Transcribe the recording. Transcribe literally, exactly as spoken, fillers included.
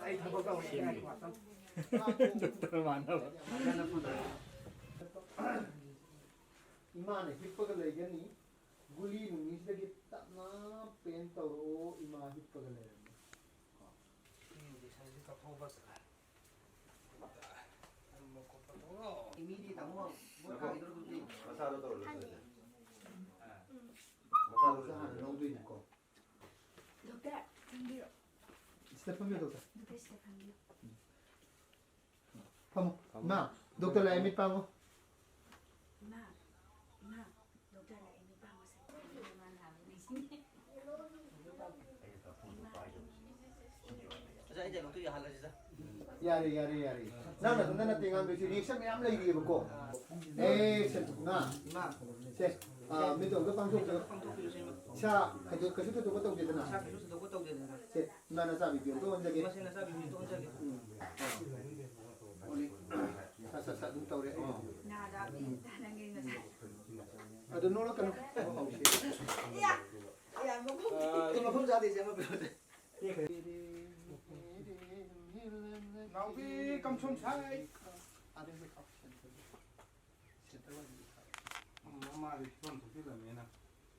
ꯑꯩ ꯊꯕꯛ ꯇꯧꯔꯤ꯫ ꯗꯣꯛꯇꯔ ꯃꯥꯟꯅꯕ꯫ ꯏꯃꯥꯅ ꯍꯤꯞꯄꯒ ꯂꯩꯒꯅꯤ꯫ ꯒꯨꯂꯤ ꯅꯨꯃꯤꯁꯤꯗꯒꯤ ꯇꯞꯅ ꯄꯦꯟ ꯇꯧꯔꯛꯑꯣ꯫ ꯏꯃꯥ ꯍꯤꯞꯄꯒ ꯂꯩꯔꯝꯃꯤ꯫ ꯀꯣ꯫ ꯏꯟꯖꯦꯛꯁꯟꯁꯤ ꯀꯥꯞꯊꯣꯛꯑꯒ ꯇꯨꯝꯕ ꯈꯣꯠꯄ ꯇꯧꯔꯣ꯫ ꯃꯤꯗꯤ ꯇꯥꯃꯣ ꯃꯣꯏ ꯀꯥꯈꯤꯗ꯭ꯔꯣ ꯑꯗꯨꯗꯤ? ꯃꯆꯥꯗꯣ ꯇꯧꯔꯣ, ꯂꯣꯏꯁꯤꯜꯂꯁꯦ꯫ ꯃꯆꯥꯗꯣ ꯍꯥꯟꯅ ꯂꯧꯗꯣꯏꯅꯤꯀꯣ꯫ ꯗꯣꯛꯇꯔ, ꯆꯪꯕꯤꯔꯣ꯫ ꯁꯤꯗ ꯐꯝꯕꯤꯌꯨ, ꯗꯣꯛꯇꯔ꯫ ꯗꯣꯛꯇꯔ, ꯁꯤꯗ ꯐꯝꯕꯤꯌꯨ꯫ ꯐꯝꯃꯣ꯫ ꯏꯃꯥ, ꯗꯣꯛꯇꯔ ꯂꯥꯛꯑꯦ, ꯃꯤꯠ ꯄꯥꯡꯉꯣ꯫ ꯏꯃꯥ, ꯏꯃꯥ, ꯗꯣꯛꯇꯔ ꯂꯥꯛꯑꯦ, ꯃꯤꯠ ꯄꯥꯡꯉꯣꯁꯦ꯫ ꯑꯣꯖꯥ, ꯑꯩ ꯗꯥꯏꯂꯣꯛꯇꯣ ꯌꯥꯍꯜꯂꯁꯤꯗ꯫ ꯌꯥꯔꯦ, ꯌꯥꯔꯦ, ꯌꯥꯔꯦ꯫ ꯅꯪꯅ ꯑꯗꯨꯝ ꯅꯠꯇꯦ ꯉꯥꯡꯗꯣꯏꯁꯦ, ꯔꯤꯑꯦꯛꯁꯟ ꯃꯌꯥꯝ ꯂꯩꯔꯤꯑꯕꯀꯣ꯫ ꯑꯦꯛꯁꯟ, ꯉꯥ꯫ ꯏꯃꯥ꯫ ꯁꯦ, ꯑꯥ, ꯃꯤꯠꯇꯣ ꯑꯝꯇ ꯄꯥꯡꯊꯣꯛꯄꯤꯌꯨ꯫ ꯄꯥꯡꯊꯣꯛꯄꯤꯔꯣ, ꯁꯦ, ꯏꯃꯥ꯫ ꯏꯁꯥ ꯀꯩꯁꯨ, ꯀꯩꯁꯨ ꯊꯣꯏꯗꯣꯛꯄ ꯇꯧꯗꯦꯗꯅ꯫ ꯏꯁꯥ ꯀꯩꯁꯨ ꯊꯣꯏꯗꯣꯛꯄ ꯇꯧꯗꯦꯗꯅ꯫ ꯁꯦ, ꯏꯃꯥ ꯅꯆꯥ ꯕꯤ ꯄꯤ ꯑꯝꯇ ꯑꯣꯟꯖꯒꯦ꯫ ꯏꯃꯥ, ꯁꯦ, ꯅꯆꯥ ꯕꯤ ꯄꯤ ꯑꯝꯇ ꯑꯣꯟꯖꯒꯦ꯫ ꯎꯝ꯫ ꯑꯣꯜꯂꯤ꯫ ꯁꯠ, ꯁꯠ, ꯁꯠ ꯑꯗꯨꯝ ꯇꯧꯔꯦ꯫ ꯑꯣ꯫ ꯅꯥꯗ ꯃꯤ ꯇꯥꯟꯅꯒꯦ ꯉꯁꯥꯏ꯫ ꯑꯗꯨ ꯅꯣꯛꯂꯛꯀꯅꯨ꯫ ꯑꯣ, ꯍꯧꯁꯦ꯫ ꯏꯌꯥ! ꯏꯌꯥ, ꯃꯐꯝ ꯑꯥ, ꯃꯐꯝ ꯆꯥꯗꯦ, ꯁꯦ, ꯑꯃ ꯄꯤꯔꯛꯑꯣ꯫ ꯅꯥꯎꯕꯤ, ꯀꯝꯁꯣꯝ ꯁꯥꯏ꯫ ꯎꯝ, ꯃꯥꯗꯤ ꯐꯤꯕꯝ ꯁꯣꯛꯆꯤꯜꯂꯝꯃꯦꯅ꯫